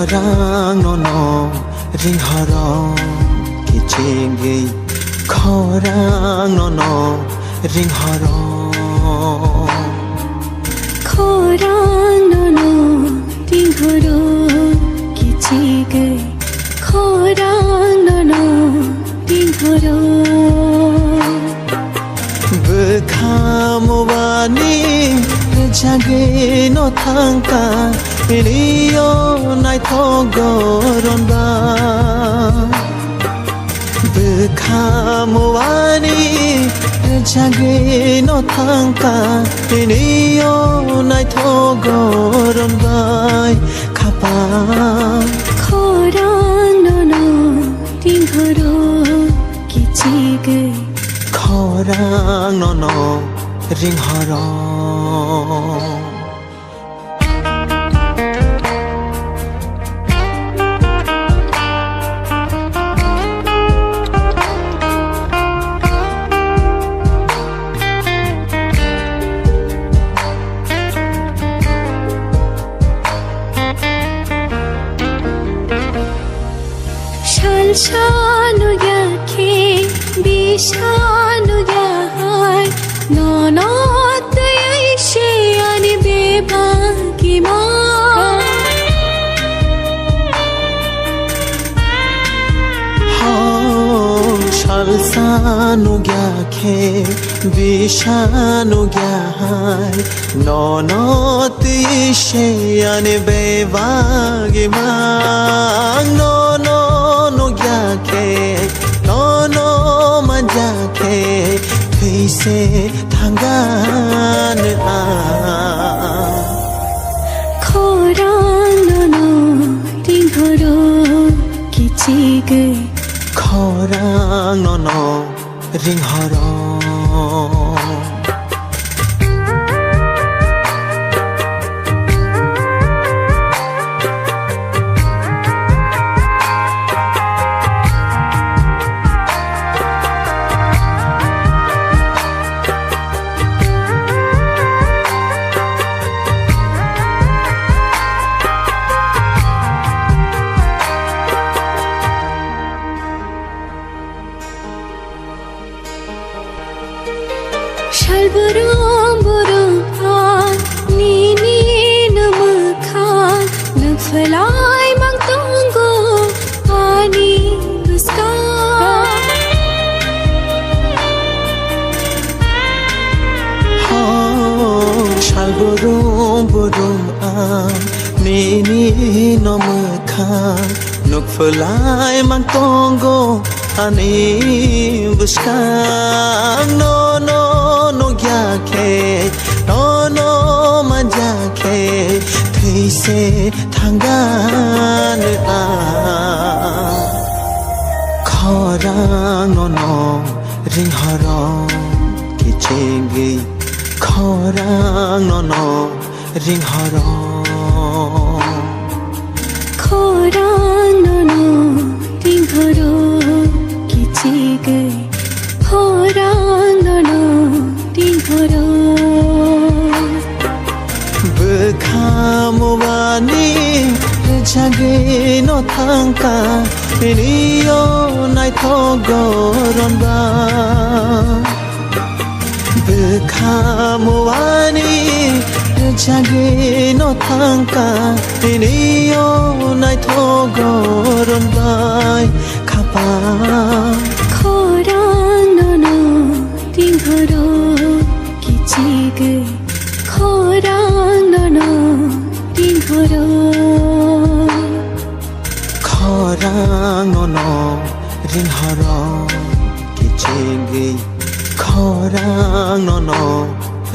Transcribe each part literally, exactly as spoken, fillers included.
Khorang nono ringhoro kichigwi, khorang nono ringhoro. Khorang nono ringhoro kichigwi, khorang nono ringhoro. Bwkha muwani rwjagwi no thangkha, rio naithok goron ba. Bwkha muwani rwjagwi no thangkha, rio naithok goron bai khapang. Khorang nono ringhoro kichigwi, khorang nono ringhoro. Salsa nugya khe, bisa nugya hai, nono twi se ani bebak ima. Ho, salsa nugya khe, bisa nugya hai, nono twi se ani bebak ima. Nono nugya khe, nono manya khe, thwi se thangano ang. Khorang nono ringhoro kichigwi, khorang nono ringhoro. Sal burum burum ang nini no mwkhang, nwng phlai mang tongo ani bwskang. Ho, sal burum burum ang nini no mwkhang, nuk phlai mang tongo ani bwskang. Nono nugya khe, nono manya khe, thwi se thangano ang. Khorang nono ringhoro kichigwi, khorang nono ringhoro. Khorang nono ringhoro kichigwi, khorang nono ringhoro. Bwkha muwani rwjagwi no thangkha, rio naithok goron ba. Bwkha muwani rwjagwi no thangkha, rio naithok goron bai khapang. Khorang nono ringhoro kichigwi, khorang nono ringhoro. Khorang nono ringhoro kichigwi, khorang nono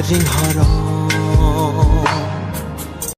ringhoro.